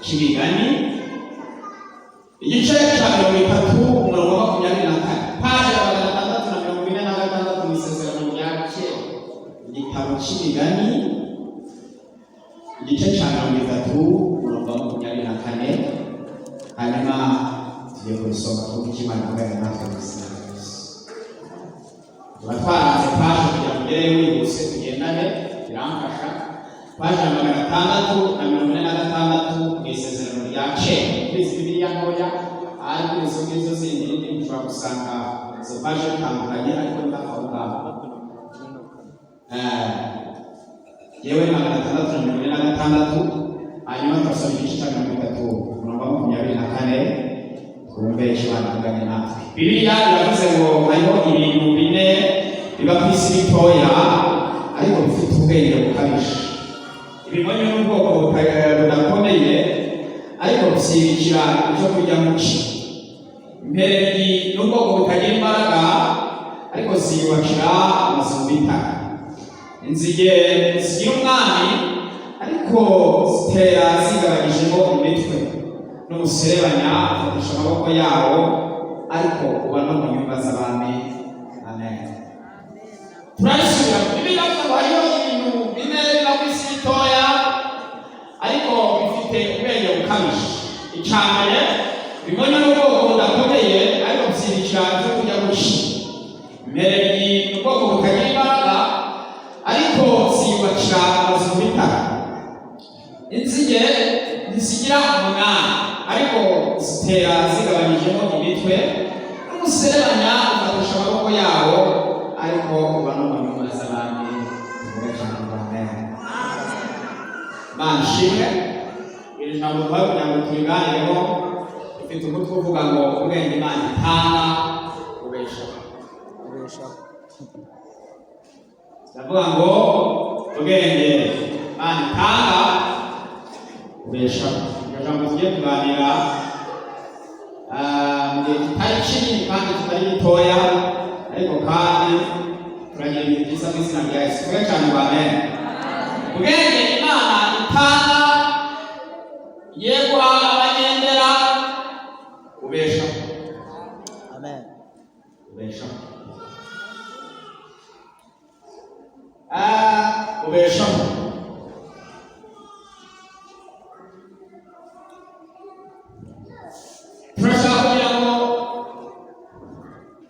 cy'Imigani, igice cya 30, umurongo wa 24, paje ya 646 mu Isezerano rya Kera. Igitabo cy'Imigani, igice cya 30, umurongo wa 24. Hanyuma tugiye kubisoma kuko icyo Imana ivuganye natwe mu izina rya Yesu. Tuba twaranze paje kugira ngo ugereyo wihuse, tugendane, biramfasha. Paje ya 646 mu Isezerano rya Kera kuri izi Bibiliya ntoya, ariko izo ngizo zindi nini ushobora gusanga izo paje bitandukanye, ariko ni hafi aho ngaho. Yewe, 646. Hanyuma turasoma igice cya 30, umurongo wa 24, twumve icyo Imana ivuganye natwe. Bibiliya iravuze ngo hariho ibintu bine biba ku isi bitoya ariko bifite ubwenge bukabije. Ibimonyo n'ubwoko budakomeye, ariko byibikira ibyo kurya mu ci. Impereryi n'ubwoko butagira imbaraga, ariko ziyubakira amazu mu bitaka. Inzige zigira umwami, ariko zitera zigabanyijemo imitwe. N'umuserebanya ufatisha amaboko yawo, ariko uba no mu nyumba z'abami. Amen. Turabisubira. Bibiliya ivuga ngo hariho ibintu bine biba ku isi bitoya ariko bifite ubwenge bukabije. Icya mbere, ibimonyo n'ubwoko budakomeye, ariko byibikira ibyo kurya guca. Impereryi ni ubwoko butagira imbaraga, ariko ziyubakira amazu mu bitaka. Inzige ntizigira umunani, ariko zitera zigabanyijemo imitwe. N'umuserebanya ufatisha amaboko yawo, ariko uba no mu nyumba z'abami. Tuvuge cyane ngo amen. Imana ishimwe. Iri jambo duhawe kugira ngo tubiganireho rifite umutwe uvuga ngo ubwenge Imana itanga ubeshaho. Ubeshaho. Ndavuga ngo ubwenge Imana itanga ubeshaho. Iryo jambo tugiye kuganira mu gihe kitari kinini kandi kitari gitoya, ariko kandi turagira ibihe byiza mu izina rya Yesu. Tuvuge cyane ngo amen. Ubwenge Imana itanga yeguha abagendera ubeshaho. Amen. Ubeshaho. Ubeshaho. Turashaka kugira ngo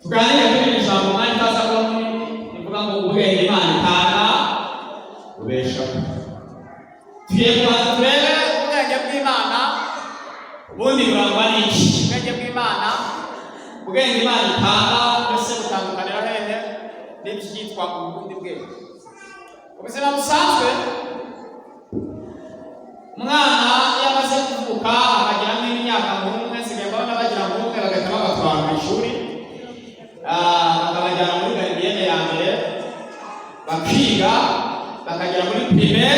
tuganire kuri iri jambo, umwanya utaza kuba munini, rivuga ngo ubwenge Imana itanga ubeshaho. Tugiye kubanza turebe ubwenge bw'Imana ubundi burangwa n'iki. Ubwenge bw'Imana, ubwenge Imana itanga, mbese butandukanira hehe n'ibyitwa ubundi bwenge? Ubuzima busanzwe, umwana iyo amaze kuvuka akagira nk'imyaka nk'umwe, nsigaye mbona bagira nk'umwe bagahita babatwara ku ishuri, bakabajyana muri gardienne ya mbere, bakiga bakagera muri primaire,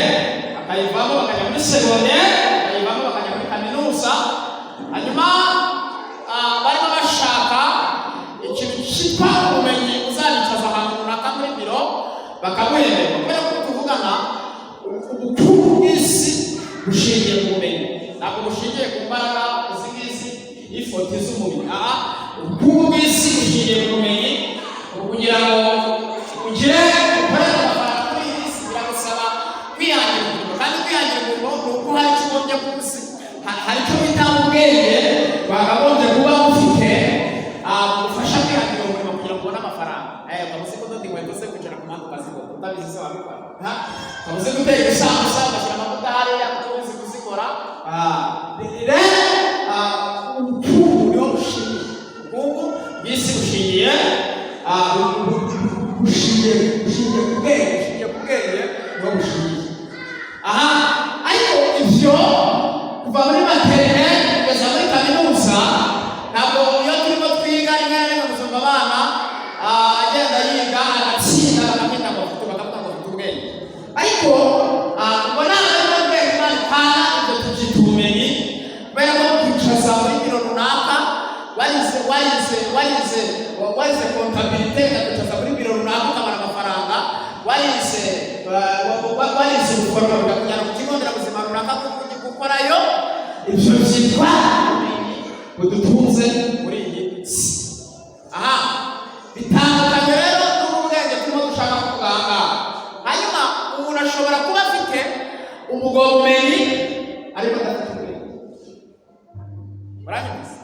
bakayivamo bakajya muri secondaire, bakayivamo bakajya muri kaminuza. Hanyuma barimo bashaka ikintu cyitwa ubumenyi uzabicaza ahantu runaka muri biro bakaguhemberwa, kubera ko tuvugana ubukungu bw'isi bushingiye ku bumenyi, ntabwo bushingiye ku mbaraga izi ngizi y'ifoto z'umubiri. Aha ubukungu bw'isi bushingiye ku bumenyi. Ubu kugira ngo ugire ukorere amafaranga kuri iyi si biragusaba kwihangira umurimo, kandi kwihangira umurimo ni uko hari icyo ugombye kuba uzi. Hari icyo bita ubwenge wakagombye kuba ufite bugufasha kwihangira umurimo kugira ngo ubone amafaranga. Ukaba uzi kudoda inkweto se, kwicara ku muhanda ukazikora utabizi se wabikora? Ha? Ukaba uzi guteka isambusa, ugashyira amavuta hariya kuko uzi kuzikora. Rero ubukungu niho bushingiye. Ubukungu bw'isi bushingiye bushingiye ku bwenge, bushingiye ku bwenge niho bushingiye aha. Ariko ibyo kuva muri maternelle kugeza muri kaminuza, ntabwo iyo turimo twiga, rimwe na rimwe gusumba abana agenda yiga agatsinda, bakamwita ngo afite, bakavuga ngo afite ubwenge. Ariko ubwo ntabwo ari ubwenge Imana itanga, ibyo tubyita ubumenyi, kubera ko kwicaza muri biro runaka warize comptabilité, ikakwicaza muri biro runaka ukabona amafaranga. Warize ubuforomo, bikakujyana ku kigo nderabuzima runaka gukorayo. Ibyo byitwa ubumenyi budutunze muri iyi si. Aha bitandukanye rero n'ubu bwenge turimo dushaka kuvuga aha ngaha. Hanyuma umuntu ashobora kuba afite ubwo bumenyi ariko adafite ubwenge. Muranyumvise?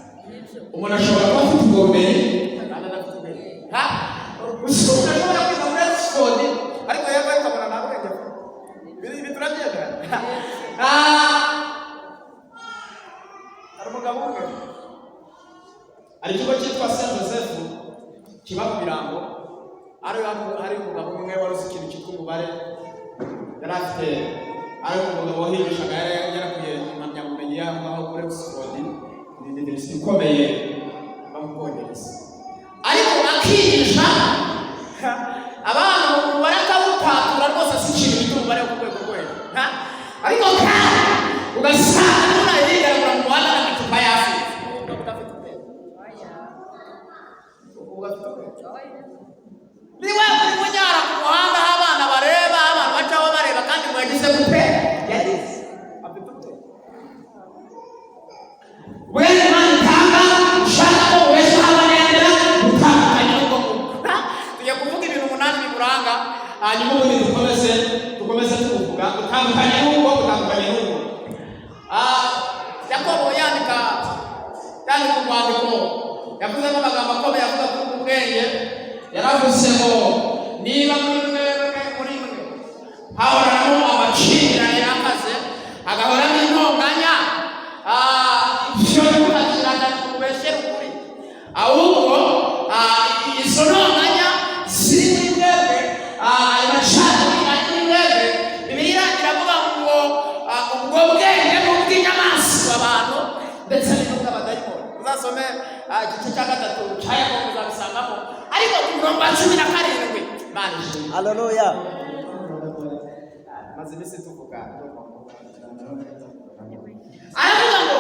Umuntu ashobora kuba afite ubwo bumenyi kandi adafite ubwenge. Ha, gusa umuntu ashobora kwiga muri Oxford, ariko yewe ukabona nta bwenge afite. Ibi turabyemera. Hari umugabo umwe, hari ikigo cyitwa Saint Joseph kiba mu Birango. Hari umugabo umwe wari uzi ikintu cyitwa umubare, yari afite, ari umugabo wahigishaga, yari yarakuye impamyabumenyi yaho ngaho muri Oxford, ni university ikomeye iba mu Bwongereza, ariko akigisha abantu umubare akawutatura rwose, si ikintu bita umubare wo ku rwego rwo hejuru. Ha? Ariko kandi ugasanga umuntu yigaragura mu muhanda n'amacupa y'asinze. Ubwo udafite ubwenge, ubwo afite ubwenge. Niba uri kunyara ku muhanda aho abana bareba, aho abantu bacaho bareba, kandi ngo yagize gute? Yagize, afite ubwenge. Ubwenge Imana itanga, ushaka ko ubeshaho abanezera, utandukanye n'ubwo ngubwo. Tugiye kuvuga ibintu umunani biburanga, hanyuma ubundi dukomeze tubuvuga. Utandukanye n'ubwo, utandukanye n'ubwo. Yakobo yandika urwandiko, yavuzemo amagambo akomeye avuga kuri ubwo bwenge. Yaravuze ngo niba muri mwebwe, muri mwe hahoranamo amakimbirane yakaze, hagahoramo intonganya, ibyo ntimukakirana ngo mubeshere ukuri, ahubwo izo ntonganya ziri muri mwebwe, ayo macakubiri ari muri mwebwe, Bibiliya iravuga ngo ubwo bwenge ni ubw'inyamaswa, abantu, ndetse n'ubw'abadayimoni. Uzasome igice cya gatatu cya Yakobo, uzabisangamo. Ariko ku murongo wa 17, Imana ishimwe. Haleluya. Maze iminsi tuvuga. Aravuga ngo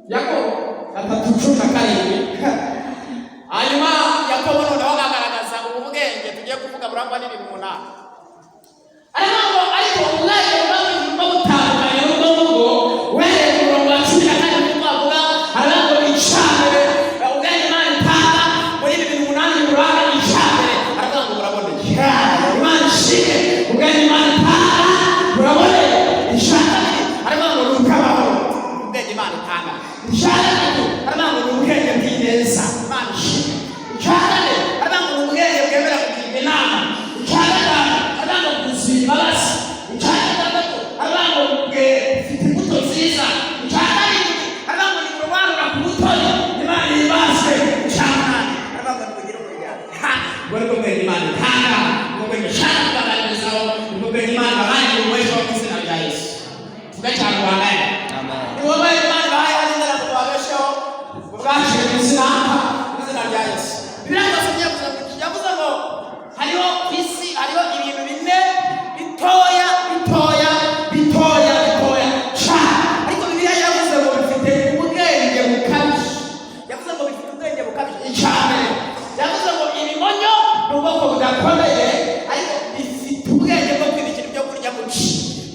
Yakobo 3:17. Hanyuma Yakobo noneho agaragaza ubu bwenge tugiye kuvuga burangwa n'ibintu umunani. Aravuga ngo ariko ubwenge buba buba butandukanye n'ubwo ngubwo. Uhereye ku murongo wa 17 twavuga, aravuga ngo icambere, ubwenge Imana itanga muri ibi bintu umunani buranga, icambere aravuga ngo buraboneye. Imana ishimwe. Ubwenge Imana itanga buraboneye. Icya kabiri aravuga ngo ni ubw'amahoro, ubwenge Imana itanga. Icya gatatu aravuga ngo ni ubwenge bw'ineza. Imana ishimwe. Icya kane aravuga ngo ni ubwenge bwemera kugirwa inama. Icya gatanu aravuga ngo bwuzuye imbabazi. Icya gatandatu aravuga ngo bwe bufite imbuto nziza. Icya karindwi aravuga ngo ni kurobanura ku butoni. Imana ibazwe. Icya munani aravuga ngo ntibugire umuryango. Ha, ubwo ni bwo bwenge Imana itanga, ubwo bwenge nshaka kubaganirizaho, ubwo bwenge Imana bahaye ububeshaho mu izina rya Yesu. Tuvuge cyane ngo amen. Amen. Ni wowe Imana ibahaye hari inzara ngo babesheho ubwaciye mu izina rya Yesu. Bibiliya yose yavuze ngo iki? Yavuze ngo hariho ku isi, hariho ibintu bine bitoya, bitoya, bitoya, bitoya cyane, ariko Bibiliya yavuze ngo bifite ubwenge bukabije. Yavuze ngo bifite ubwenge bukabije. Icya mbere yavuze ngo ibimonyo ni ubwoko budakomeye, ariko bifite ubwenge bwo kwibikira ibyo kurya mu ci.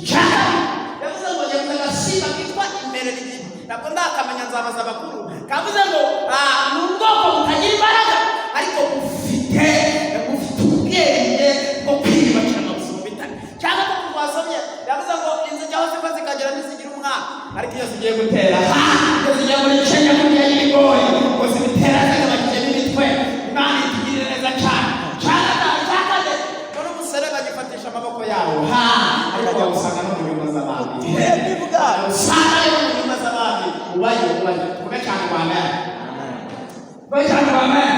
Icya kabiri yavuze ngo, yavuze agasimba kitwa impereryi, ntabwo ndakamenya, nzabaza abakuru. Kavuze ngo ni ubwoko butagira imbaraga, ariko bufite ubwenge bwo kwiyubakira amazu mu bitare. Cyangwa ko twasomye, yavuze ngo inzu aho ziva zikagera ntizigira umwana, ariko iyo zigiye gutera, iyo zigiye muri Kenya kurya y'ibigori, ngo zibitera zigabanyije n'imitwe. Imana itugirire neza cyane. Icya kane, none umuserebe agifatisha amaboko yawo, ha, ariko wawusanga no mu nyumba z'abandi. Ubwenge bwayo. Usanga no mu nyumba z'abandi. Ubayo, ubayo. Tuvuge cyane ngo amen. Tuvuge cyane ngo amen.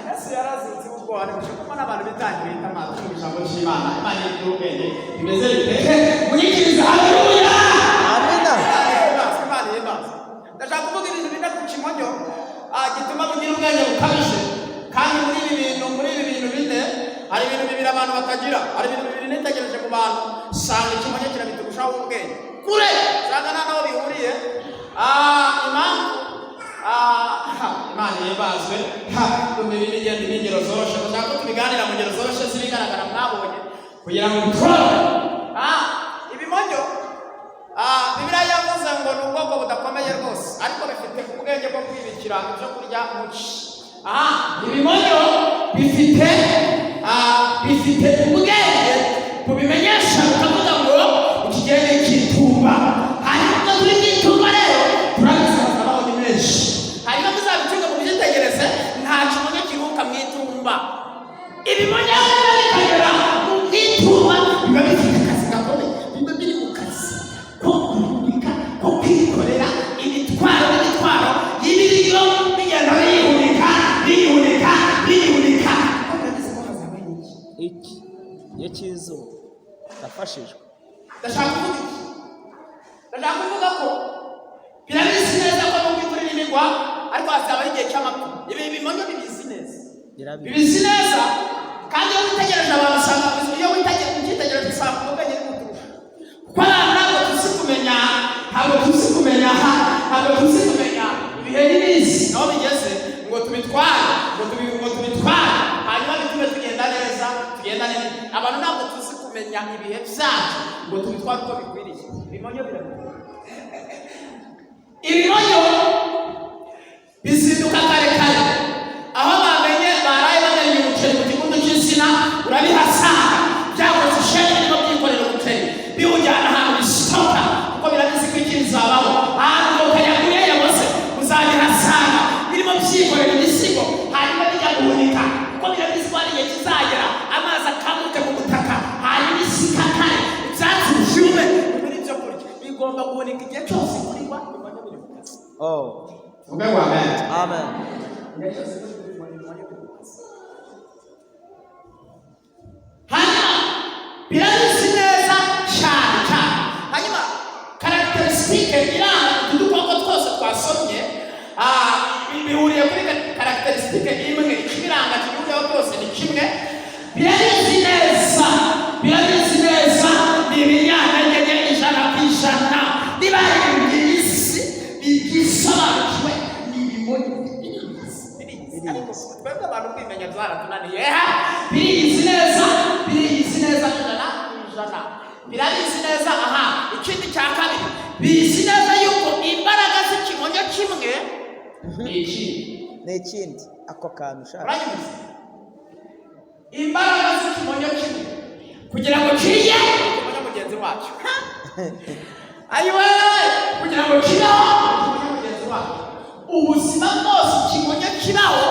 Yesu yarazutse. Ubwo hari gushaka n'abantu bitangiye itama mu ijambo ry'Imana. Imana ifite ubwenge bimeze bite? Munyikirize haleluya. Amina. Imana ihimbaza. Ndashaka kuvuga ibintu bine ku kimonyo gituma mugira ubwenge bukabije. Kandi muri ibi bintu bine, hari ibintu bibiri abantu batagira. Hari ibintu bibiri nitegereje mu bantu, sanga ikimonyo kirabiturushaho ubwenge kure, sanga nta naho bihuriye. Impamvu Imana ihimbaze. Ha, ibi ni ingero zoroshe. Ndashaka ko tubiganira mu ngero zoroshe z'ibigaragara mwabonye, kugira ngo Kugira ngo bitware. Ibimonyo, Bibiliya yavuze ngo ni ubwoko budakomeye rwose, ariko bifite ubwenge bwo kwibikira ibyo kurya mu ci. Ibimonyo bifite ubwenge bubimenyesha, bukavuga ngo iki gihe ni icy'itumba. Hanyuma ubwo turi mu itumba rero, turabizi hakabaho ni menshi. Hanyuma muzabicunge, mubyitegereze, nta kimonyo kiruhuka mu itumba. Ibimonyo rero bikagera mu itumba, biba bifite akazi gakomeye, biba biri mu kazi ko guhunika, ko kwikorera imitwaro n'imitwaro y'ibiryo, bigenda biyihunika, biyihunika, biyihunika, kuko birabizi ko hazabaho iki? Iki iyo cy'izuba, ndafashijwe. Ndashaka kuvuga iki? Ndashaka kuvuga ko birabizi neza ko nubwo imvura irimo igwa, ariko hazabaho igihe cy'amapfa. Ibi bimonyo bibizi neza. Birabizi. Bibizi neza, kandi iyo witegereje abantu usanga, iyo witegereje usanga ubwenge buri kuturusha, kuko abantu ntabwo tuzi kumenya ibihe n'iminsi aho bigeze ngo tubitware, ngo tubitware, hanyuma bitume tugenda neza, tugenda neza. Abantu ntabwo tuzi kumenya ibihe byacu ngo tubitware uko bikwiriye. Ibimonyo birabikwiriye. Ibimonyo bizinduka kare kare. Aho bamenye baraye bamenye umuceri mu kigundu cy'insina, urabihasanga byakoze isheni, birimo byikorera umuceri biwujyana ahantu bisohoka, kuko birabizi ko iki bizabaho. Ahantu ngo kayaguye yaboze, uzabihasanga birimo byikorera imizigo, hanyuma bijya guhunika, kuko birabizi ko hari igihe kizagera amazi akamuke mu butaka, hanyuma isi ikakare, ibyatsi byume, bibura ibyo kurya. Bigomba guhunika igihe cyose imvura igwa. Ibimonyo biri mu kazi. Oh. Tuvuge ngo amen. Amen. Igihe cyose imvura igwa, ibimonyo biri mu kazi. Hanyuma birabizi neza cyane cyane. Hanyuma caractéristique iranga utu dukoko twose twasomye, bihuriye kuri caractéristique imwe. Ikibiranga kibihuriyeho byose ni kimwe: birabizi neza, birabizi neza, ni ibinyantege nke 100%. Niba hari ibintu by'isi bigisobanukiwe, ni ibimonyo. Birizi, birizi, ariko twebwe abantu kwimenya byaratunaniye. Birizi neza, birizi neza 100%, birabizi neza. Aha, ikindi cya kabiri, bizi neza yuko imbaraga z'ikimonyo kimwe ni ikindi. Ni ikindi, ako kantu ushaka. Uranyumvise? Imbaraga z'ikimonyo kimwe kugira ngo kirye ikimonyo mugenzi wacyo, ayiwe, kugira ngo kibeho ikimonyo mugenzi wacyo, ubuzima bwose ikimonyo kibaho,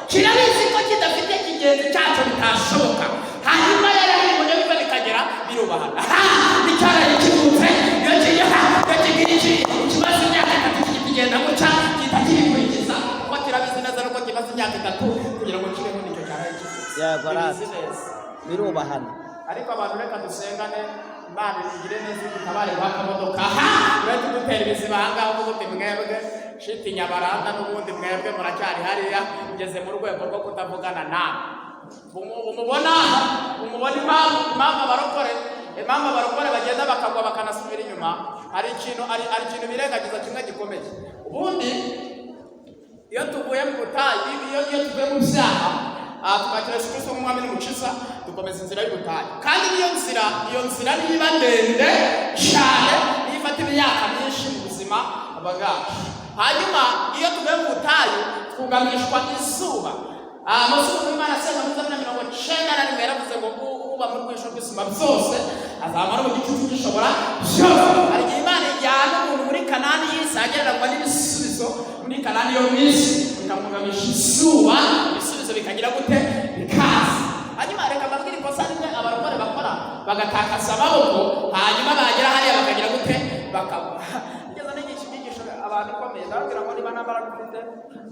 kirabizi ko kidafite kigenzi cyacu bitashoboka. Hanyuma rero aho ibimonyo biva bikagera, birubahana. Icyaraye kivutse, iyo kigiye, iyo kigira iki kimaze imyaka 3 kigenda gutya, gihita kibikurikiza, kuko kirabizi neza nuko kimaze imyaka 3 kugira ngo kibeho, nicyo cyaraye kivutse. Yego, Bibizi rata. neza. Birubahana. Ariko abantu, reka dusengane, Imana igire neza, idutabare guha akamodoka. Uretse dutera ibiziba ahangaha, uvuga uti mwebwe shiti nyabaranda, n'ubundi mwebwe muracyari hariya, ngeze mu rwego rwo kutavugana nawe. Umubona impamvu abarokore bagenda bakagwa, bakanasubira inyuma. Hari ikintu birengagiza kimwe gikomeye. Ubundi iyo tuvuye mu butayu, iyo tuvuye mu byaha, tukakira Yesu Kristo nk'umwami n'umukiza, dukomeza inzira y'ubutayu. Kandi niyo nzira, iyo nzira niba ndende cyane, niyo ifata imyaka myinshi mu buzima bwacu. Hanyuma iyo tuvuye mu butayu, twugamishwa izuba. Mose w'Imana asenga muri Zaburi 91, yaravuze ngo uba mu rwisho rw'isumba byose azamara mu gicucu gishobora byose. Hari igihe Imana ijyana umuntu muri Kanani y'isi, agereranywa n'ibisubizo muri Kanani yo mu isi, bikamugamisha izuba, ibisubizo bikagira gute? Bikaza. Hanyuma reka mbabwire ikosa rimwe abarokore bakora, bagatakaza amaboko, hanyuma bagera hariya bakagira gute? Bakagwa. Ngeze nigisha inyigisho abantu ikomeye, ndababwira ngo niba nta mbaraga ufite,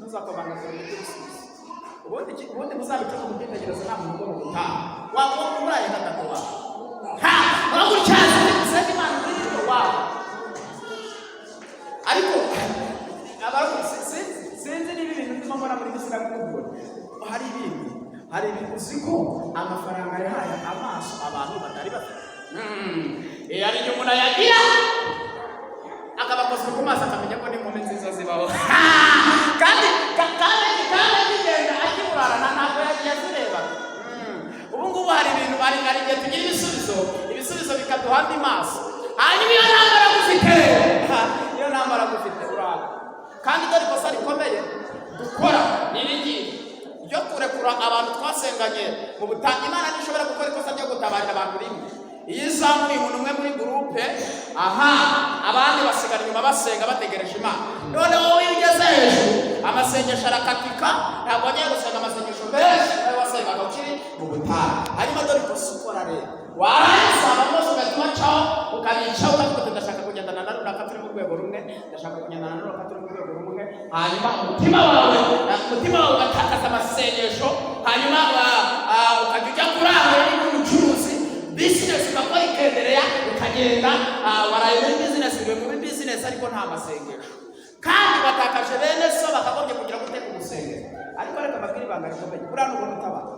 ntuzakomanga ku bintu by'ibisubizo. Ubundi muzabice mu byitegerezo, nta muntu ugomba gutaha waba uraye gatatu wawe ha uragutyaza gusenga Imana muri ibyo wawe. Ariko sinzi niba ibintu ndimo mbona muri bisi ndabikubwira. Hari ibintu uzi ko amafaranga yahaye amaso abantu batari bafite. Hari igihe umuntu ayagira, akabakozwe ku maso, akamenya ko n'inkumi nziza zibaho, kandi akigenda akiburarana, ntabwo yazirebaga. Ubu ngubu hari ibintu, hari igihe tugira ibisubizo. andi maso. Hanyuma iyo nta mbaraga ufite, ha, iyo nta mbaraga ufite uraga. Kandi dore ikosa rikomeye dukora ni iri ngiri ryo kurekura abantu twasenganye mu butayu. Imana ntishobora gukora ikosa ryo gutabarira abantu rimwe. Iyo izamuye umuntu umwe muri groupe, aha abandi basigara inyuma basenga bategereje Imana. Noneho wowe iyo ugeze hejuru, amasengesho arakatika, ntabwo wagiye gusenga amasengesho menshi ayo wasengaga ukiri mu butayu. Hanyuma dore ikosa ukora rero: warangiza abantu bose ugahita ubacaho, ukabicaho, ukavuga uti: "Ndashaka kugendana na runaka turi mu rwego rumwe, ndashaka kugendana na runaka turi mu rwego rumwe." Hanyuma umutima wawe ugatakaza amasengesho. Hanyuma ukajya ujya kurangura niba uri umucuruzi, bizinesi ugakora ikendereya, ukagenda waraye muri bizinesi, uri muri bizinesi, ariko nta masengesho, kandi watakaje bene so bakagombye kugira gute? Kugusengera. Ariko reka mbabwire ibanga rikomeye. Buriya nubona utabara,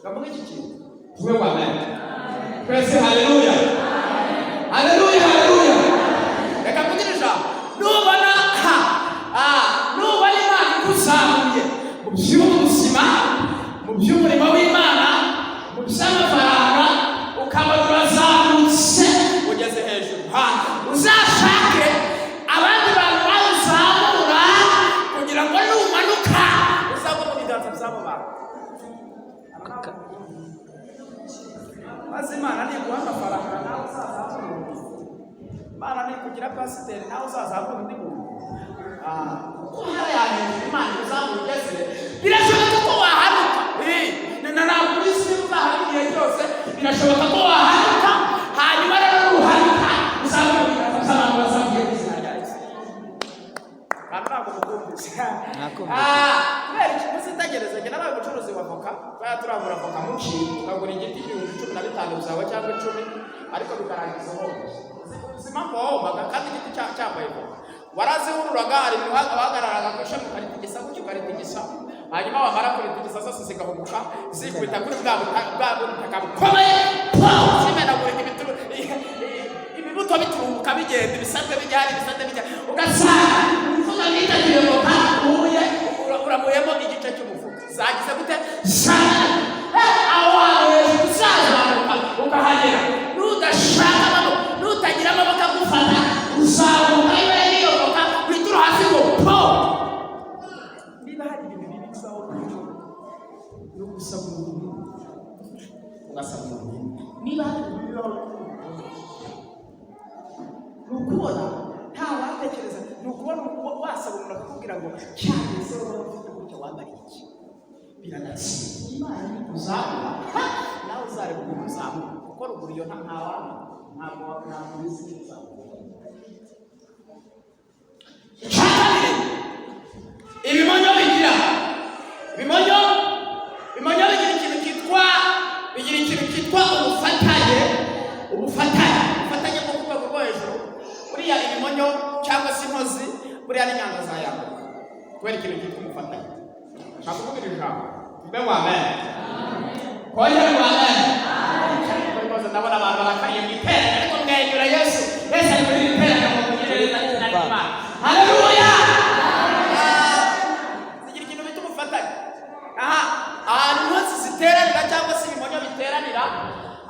bavuga iki kintu. Tuwe kwa amen. Twese haleluya. Haleluya, haleluya. Reka mvugire ijambo: nubona ha nubona Imana ikuzamuye mu by'ubuzima, mu by'umurimo w'Imana, mu by'amafaranga, ukabona urazamutse ugeze hejuru, ha uzashake abandi bantu bawuzamura kugira ngo numanuka uzagwe mu biganza by'abo bantu. Maze Imana niguha amafaranga, nawe uzazamura umuntu. Imana nikugira pasiteri, nawe uzazamura undi muntu. Kuko hariya hejuru Imana uzamura ugeze, birashoboka ko wahanuka. Ntabwo uri isi uzahara igihe cyose. Birashoboka ko wahanuka, hanyuma rero nuhanuka uzamura ibiganza by'abantu bazamuye mu izina rya Yesu. Kandi ntabwo mukumvise. Nakumvise. Kubera iki? Muzitegereze. Njye nabaye umucuruzi wa voka. Twari turangura voka muci, ukagura igiti 15,000 byawe cyangwa 10, ariko bikarangiza uhombye. Uzi impamvu wahombaga kandi igiti cyambaye voka? Warazihururaga, hari ibintu wahagararaga ku ishami ukaritigisa gutyo, ukaritigisa, hanyuma wamara kuritigisa zose zigahubuka, zikubita kuri bwa butaka bukomeye, zimenagurika, ibibuto biturumbuka bigenda, ibisate bijya hari, ibisate bijya, ugasanga umufuka witagiye voka uhuye uramuyemo igice cy'umufuka. Zagize gute? Aho hantu hejuru uzazamuka ukahagera, nudashaka amaboko, nutagira amaboko agufata, uzamuka imbere y'iyo voka witura hasi ngo po. Niba hari ibintu bibi bibaho, ni ugusaba umuntu, ugasaba umuntu. Niba hari ibintu bibaho, ni ukubona nta watekereza, ni ukubona wasaba umuntu akakubwira ngo: "Cyane se wowe ufite gutya, wambariye iki?" Biranatsinda. Imana nikuzamura, nawe uzareba ukuntu uzamuka, kuko ruguru iyo nta wamenya, ntabwo ubizi uzamuka. Icya kabiri ibimonyo bigira, ibimonyo bigira ikintu cyitwa ubufatanye, ubufatanye bwo ku rwego rwo hejuru. Buriya ibimonyo cyangwa se intozi, buriya n'inyanja zayambuka kubera ikintu cyitwa ubufatanye. Nshaka kuvuga iri jambo. Tuve kwa amen. Kongera kwa amen. Rwose ndabona abantu barakariye mu iteraniro, ariko mwenyura. Yesu, Yesu ari muri iri teraniro ngo mugire neza izina ry'Imana. Haleluya! Zigira ikintu bita ubufatanye. Aha ahantu intozi ziteranira cyangwa se ibimonyo biteranira,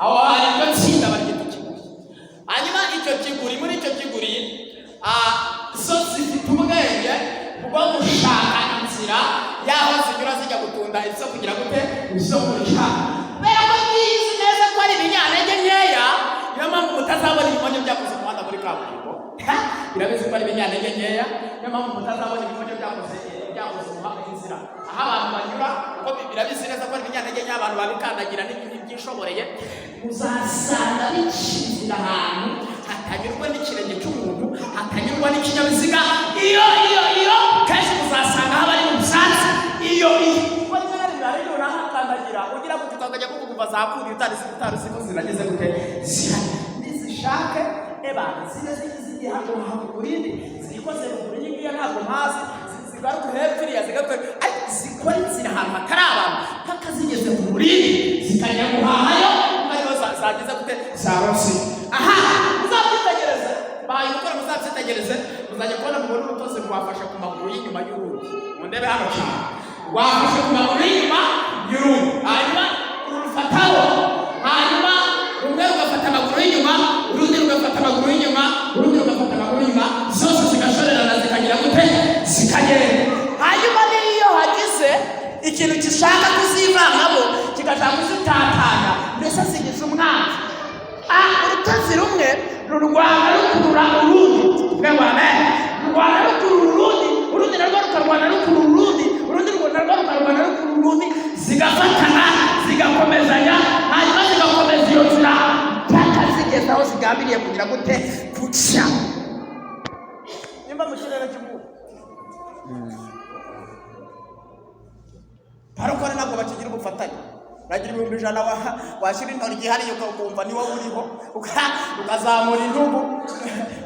aho hantu iryo tsinda baryita ikiguri. Hanyuma icyo kiguri, muri icyo kiguri, zo zifite ubwenge bwo gushaka inzira y'aho zinyura zijya gutunda izo kugira gute? Izo kurya. Kubera ko zizi neza ko ari ibinyantege nkeya, niyo mpamvu mutazabona ibimonyo byakoze umuhanda muri kaburimbo. Birabizi ko ari ibinyantege nkeya, niyo mpamvu mutazabona ibimonyo byakoze umuhanda, inzira aho abantu banyura, kuko birabizi neza ko ari ibinyantege nkeya, abantu babikandagira ntibyishoboreye. Muzasanga bica inzira ahantu hatanyurwa n'ikirenge cy'umuntu, hatanyurwa n'ikinyabiziga. Iyo kenshi muzasanga haba ari mu byatsi. Iyo kuko rimwe na rimwe hari igihe unahakandagira ugira ngo ukajya kukumva zakuriye, utari uzi ko zirageze gute zihari. Nizishake eba zibe zigiye hano rindi zikoze ruguru iyi ngiyi, ntabwo mpazi, zigaruke hepfo iriya, zigaruke, ariko zikora inzira ahantu hatari abantu paka zigeze ku murindi, zikajya guhahayo, ariho zageze gute? Zarose. Aha muzabyitegereze, bahaye gukora, muzabyitegereze, muzajya kubona mubona urutozi rwafashe ku maguru y'inyuma y'urundi. Mundebe hano cyane. Rwafashe ku maguru y'inyuma y'urundi, hanyuma rurufataho, hanyuma rumwe rugafata amaguru. Rurwana rukurura urundi. Tuvuge ngo amen. Rurwana rukurura urundi, urundi narwo rukarwana rukurura urundi, urundi narwo rukarwana rukurura urundi, zigafatana, zigakomezanya, hanyuma zigakomeza iyo nzira mpaka zigeze aho zigambiriye kugira gute? Guca. Nimba mu kirere cy'umwuka, barokore ntabwo bakigira ubufatanye. Uragira 100,000, washyira intoryi hariya, ukumva ni wowe uriho, ukazamura intugu,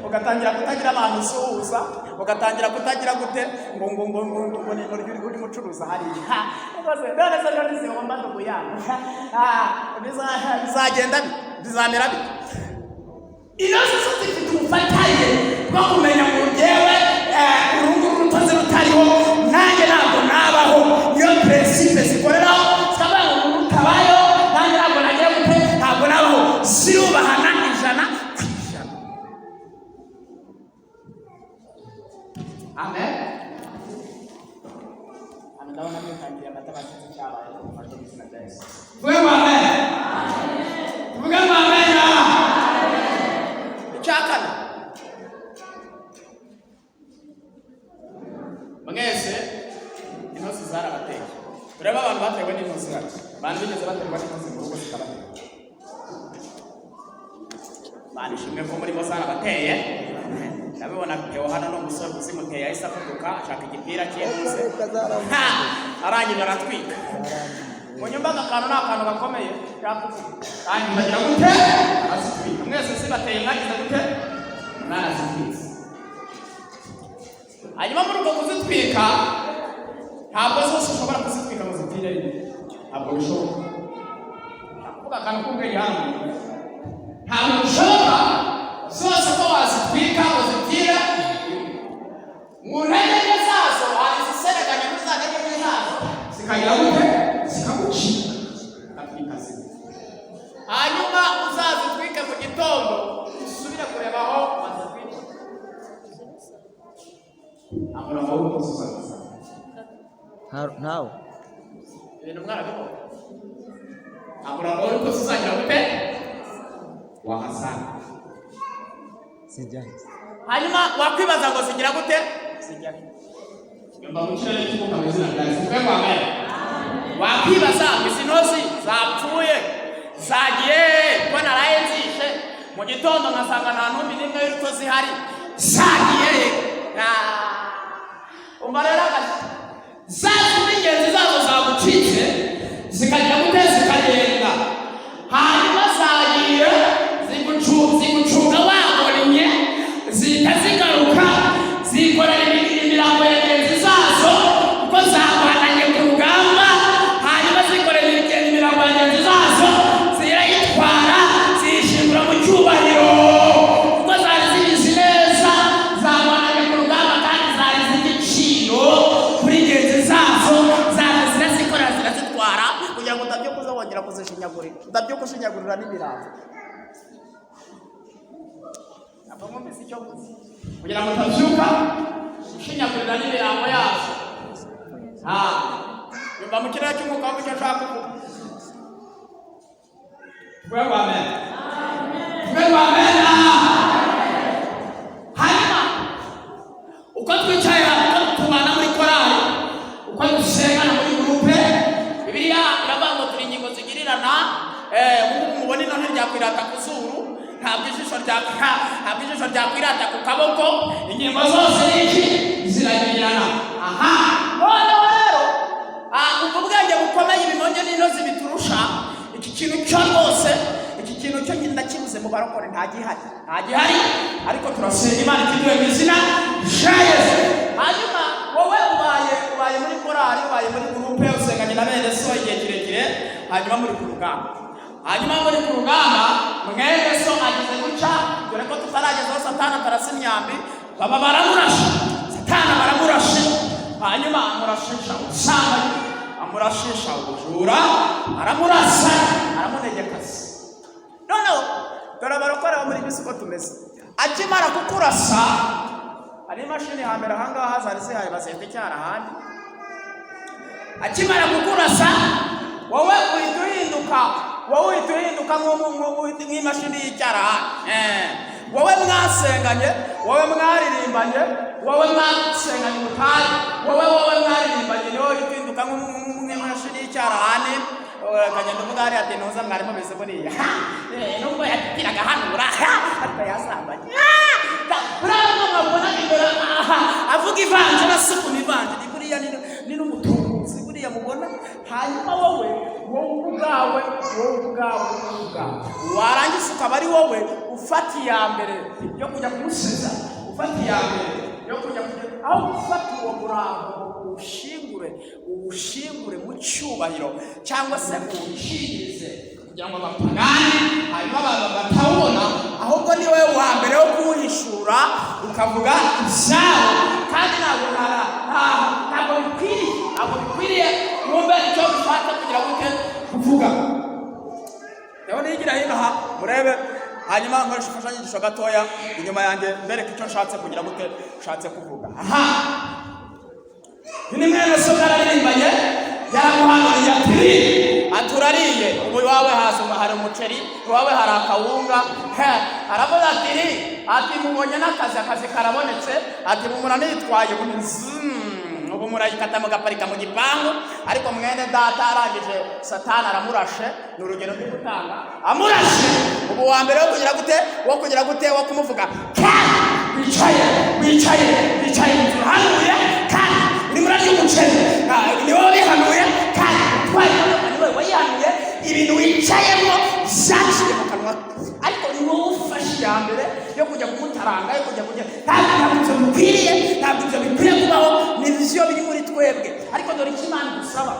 ugatangira kutagira abantu usuhuza, ugatangira kutagira gute, ngo ni intoryi urimo ucuruza hariya. Ha, rwose none se none zihomba ndugu yangu? Ah, bizagenda bite? Bizamera bite? Intozi zo zifite ubufatanye bwo kumenya ngo njyewe, uru nguru rutozi rutariho nanjye ntabwo nabaho. Niyo principe zikoreraho, zikavuga ngo uru rutabayeho nanjye ntabwo nagira gute? Ntabwo nabaho. Zirubahana 100%. Amen. Hano ndabona mwitangiriye amata, bashyize icyabaye mufashe mu izina rya Yesu. Tuvuge ngo amen. Tuvuge ngo amen. Icya kane, mwese intozi zarabateye. Turebe abantu batewe n'intozi hano, abantu bigeze baterwa n'intozi mu rugo zikabatera. Imana ishimwe ko murimo zarabateye. Ndabibona Theo hano ni umusore uzimuteye, yahise afuduka ashaka igipira cy'intuze. Reka zaramuze. Ha! Arangije aratwika mu nyumba. Aka kantu ni akantu gakomeye kakuvuga. Kandi ndagira gute? Arazitwika. Mwese zibateye, mwagize gute? Mwarazitwitse. Hanyuma muri uko kuzitwika, Ntabwo zose ushobora kuzitwika ngo zitire rimwe, ntabwo bishoboka. Kuvuga akantu k'ubwenge hano, ntabwo bishoboka zose ko wazitwika ngo zitire. Mu ntege nke zazo hari izisereganya muri za ntege nke zazo, Zikagira gute? Zikagucika, zikatwika zimwe. Hanyuma uzazitwike mu gitondo, usubire kureba aho wazitwike. Nta murongo w'umunsi uzazisanga. Ntawe. Ibintu mwarabibonye, nta murongo w'umunsi uzagira gute? Wahasanga. Sijyayo. Hanyuma wakwibaza ngo zigira gute? Zijya Nyumva mu kirere cy'umwuka mu izina rya Yesu. Tuvuge ngo amen. Wakwibaza ngo izi ntozi zapfuye zagiye he, ko naraye nzishe mu gitondo nkasanga nta ntumbi n'imwe y'urutozi ihari? Zagiye he? Ah, umva rero agashya. Za zindi ingenzi zazo zagucitse, zikagira gute? Zikagenda. Hanyuma zagiye, zigucunga wagonnye, zihita zigaruka, zikorera imirambo ya ngenzi zazo kuko zarwananye ku rugamba. Hanyuma zikorera imirambo ya ngenzi zazo, zirayitwara, ziyishingura mu cyubahiro kuko zari zibizi neza zarwananye ku rugamba kandi zari z'igiciro kuri ngenzi zazo. Zaje zirazikorera, zirazitwara kugira ngo utabyuka uza wongera kuzishinyagurira, utabyuka ushinyagurira n'imirambo. Ntabwo mwumvise icyo mvuze. Kugira ngo utabyuka Ushinyagurira n'imirambo yazo. Ah, yumva mu kirere cy'umwuka w'icyo nshaka kuvuga. Tuvuge ngo amen. Tuvuge ngo amen. Hanyuma uko twicaye hano, uko tubana muri korali, uko dusengana muri groupe, Bibiliya iravuga ngo turi ingingo zigirirana. Nk'ubu mubona ino ntiryakwirata ku zuru, ntabwo ijisho ryakwirata ku kaboko. Ingingo zose ni iki? Ziragirirana. Aha. Noneho rero, ubwo bwenge bukomeye ibimonyo n'intozi biturusha, iki kintu cyo rwose, iki kintu cyo ndakibuze mu barokore. Nta gihari, nta gihari, ariko turasenga Imana ikiduhe mu izina rya Yesu. Hanyuma wowe ubaye muri korali, ubaye muri groupe, usenganye na bene so igihe kirekire. Hanyuma muri ku rugamba, hanyuma muri ku rugamba, mwene so agize gutya, dore ko tutaragezaho Satani atarasa imyambi, baba baramurashe. Satani baramurashe, hanyuma amurashisha ubusambanyi, amurashisha ubujura, aramurasa, aramunegekaza. Noneho dore abarokore bo muri bisi uko tumeze. Akimara kukurasa, hari imashini hambere ahangaha zari zihari, bazihita icyara ahandi. Akimara kukurasa, wowe uhita uhinduka. Wowe uhita uhinduka nk'imashini y'icyarahani. Wowe mwasenganye, wowe mwaririmbanye, wowe mwasenganye ubutayu, wowe mwaririmbanye, niwe uhita uhinduka nk'imashini y'icyarahani. Ukagenda uvuga hariya ati: "Ntuza mwari mubizi buriya." Nubwo yatitiraga hanura, ariko yasambanye. Buriya mwabona imbere aha avuga ivanjiri, asukuma ivanjiri, buriya ni n'umutunzi buriya mubona. Hanyuma wowe ubwawe, wowe ubwawe, wowe ubwawe warangiza ukaba ari wowe ufata iya mbere yo kujya kumusiza, ufata iya mbere yo kujya aho gufata uwo murambo uwushingure, uwushingure mu cyubahiro, cyangwa se uwukingirize kugira ngo abapagani hanyuma batawubona, ahubwo ni wowe wa mbere wo kuwuhishura, ukavuga ibyawo. Kandi ntabwo bikwiriye, ntabwo bikwiriye. Mwumve icyo bishatse kugira gute kuvuga. Rero nigira hino aha murebe, hanyuma nkoresha imfashanyigisho gatoya inyuma yanjye, mbereke icyo nshatse kugira gute, nshatse kuvuga. Aha ni mwene so yararirimbanye, yaramuhanuriye ati: "Aturariye ubu iwawe haza hari umuceri, iwawe hari akawunga." He, aravuga ati ri ati: "Mubonye n'akazi, akazi karabonetse." Ati: "Ubu muranitwaye ubu ni ubu murayikata mugaparika mu gipangu." Ariko mwene data arangije, Satani aramurashe. Ni urugero ndi gutanga. Amurashe, ubu wa mbere wo kugira gute, wo kugira gute, wo kumuvuga kandi wicaye mu nzu hanuye, kandi urimo urarya umuceri. Ni wowe wabihanuye, kandi utwaye imodoka ni wowe wayihanuye. Ibintu wicayemo byaciye mu kanwa, ariko ni wowe ufashe iya mbere yo kujya kumutaranga, yo kujya. Ntabwo ibyo bikwiriye, ntabwo ibyo bikwiye kubaho. Ni byo biri muri twebwe. Ariko dore icyo Imana idusaba: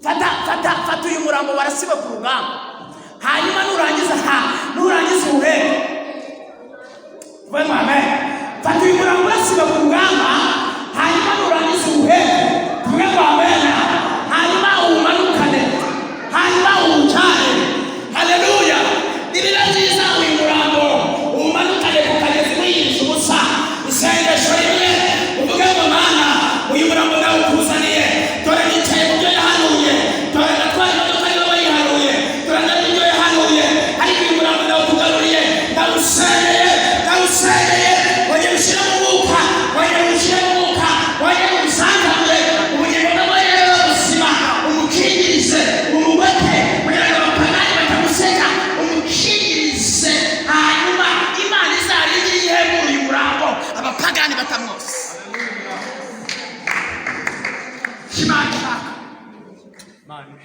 fata, fata, fata uyu murambo warasiwe ku rugamba, hanyuma nurangiza ha nurangiza uwuheke. Tuvuge ngo amen. Fata uyu murambo urasiwe ku rugamba, hanyuma nurangiza uwuheke. Tuvuge ngo amen. Hanyuma uwumanukane, hanyuma uwucane. Haleluya! Nibiba byiza, uyu murambo uwumanukane ku kagezi, wiyiriza ubusa isengesho rimwe, uvuge ngo: "Mana, uyu murambo ndawukuzaniye. Dore nicaye mu byo yahanuye, dore ndatwaye imodoka niwe wayihanuye, dore ndari ibyo yahanuye, ariko uyu murambo ndawukugaruriye, ndawusengeye, ndawusengeye. Wongera ushyire mu mwuka, wongera ushyire mu mwuka, wongera ubusanzamure ubugingo bwe buzima, umukingirize, umubote kugira ngo abapagani batamuseka. Umukingirize, hanyuma Imana izarindire ihemura uyu murambo, abapagani batamwose." Imana ishaka.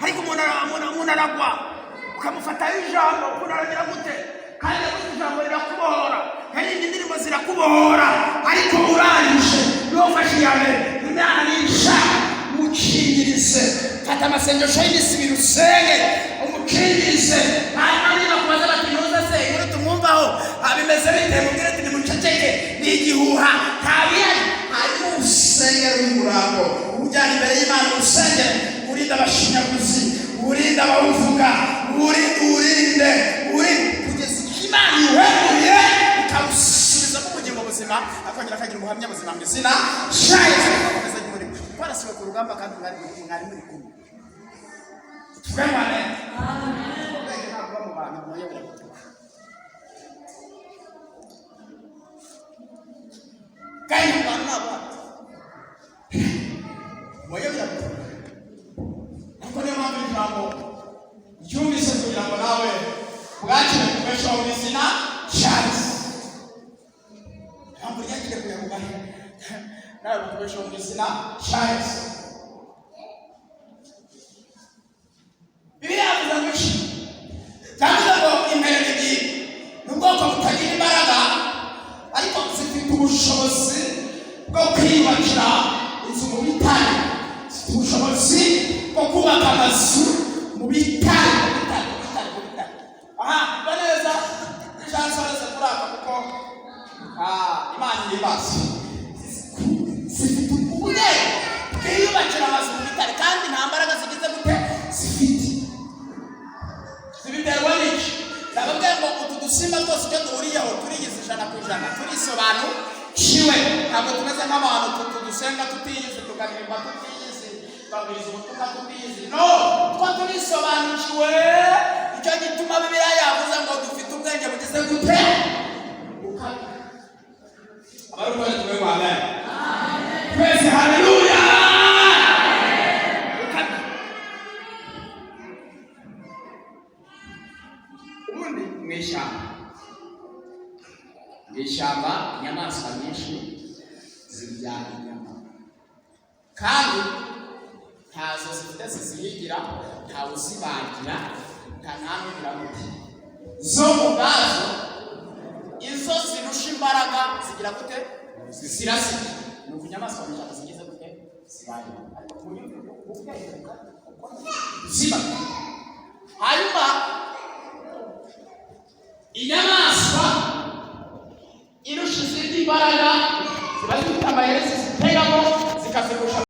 Ariko umuntu aragwa, ukamufataho ijambo, umuntu aragira gute, kandi yavuze ijambo rirakubohora, yaririmbye indirimbo zirakubohora, ariko urangije niwo ufashe iya mbere. Imana nishaka, mukingirize. Fata amasengesho y'iminsi 2 usenge, umukingirize. Hanyuma niba kubaza bati: "Ntuza se inkuru tumwumvaho bimeze bite?" Mubwire ati: "Nimuceceke, ni igihuha, nta bihari." Hanyuma usengere uyu murambo, ujyana imbere y'Imana, usengere, urinde abashinyaguzi, urinde abawuvuga, urinde, urinde, urinde, kugeza igihe Imana iwuhemuriye, ikawusubizamo ubugingo buzima, akongera akagira ubuhamya buzima mu izina rya Yesu, agakomeza umurimo. Twarasiwe ku rugamba kandi mwari muri kumwe. Tuvuge ngo amen. Ubwenge ntabwo buba mu bantu muyobora, kandi mu bantu ntabwo muyobora. Ariko niyo mpamvu ijambo ryumvise kugira ngo nawe bwakire kubeshaho mu izina rya Yesu. Ijambo ryakire kugira ngo nawe bukubeshaho mu izina rya Yesu. Bibiliya yavuze ngo iki? Yavuze ngo impererezi ni ubwoko butagira imbaraga, ariko zifite ubushobozi bwo kwiyubakira inzu mu bitare, zifite ubushobozi bwo kubaka amazu mu bitare, mu bitare, mu bitare, mu bitare. Aha mba neza cyansoreze kuri aka, kuko Imana ihimbaza. Zifite ubwenge bwiyubakira amazu mu bitare, kandi nta mbaraga zigize gute zifite. Zibiterwa n'iki? Ndababwira ngo utu dusimba twose icyo duhuriyeho, turigize 100%, turisobanukiwe. Ntabwo tumeze nk'abantu dusenga tutiyizi, tukaririmba tutiyizi. Tukabwiriza ubutumwa tubizi? No, two turisobanukiwe. Icyo gituma Bibiliya yavuze ngo dufite ubwenge bugize gute? Bukabije. Abarokore tuve ngo amen twese, haleluya. Bukabije. Ubundi mu ishyamba inyamaswa nyinshi zirya inyama, kandi ntazo zifite zizihigira, ntawe uzibagira, nta ntanugira gute. Zo ubwazo, izo zirusha imbaraga zigira gute? Zirasiga. Ni uku inyamaswa mu ishyamba zigize gute? Zibayeho. Ariko mu bwenge ziba. Hanyuma inyamaswa irusha izindi imbaraga ziba zifite amayeri zizitegamo, zikazirusha.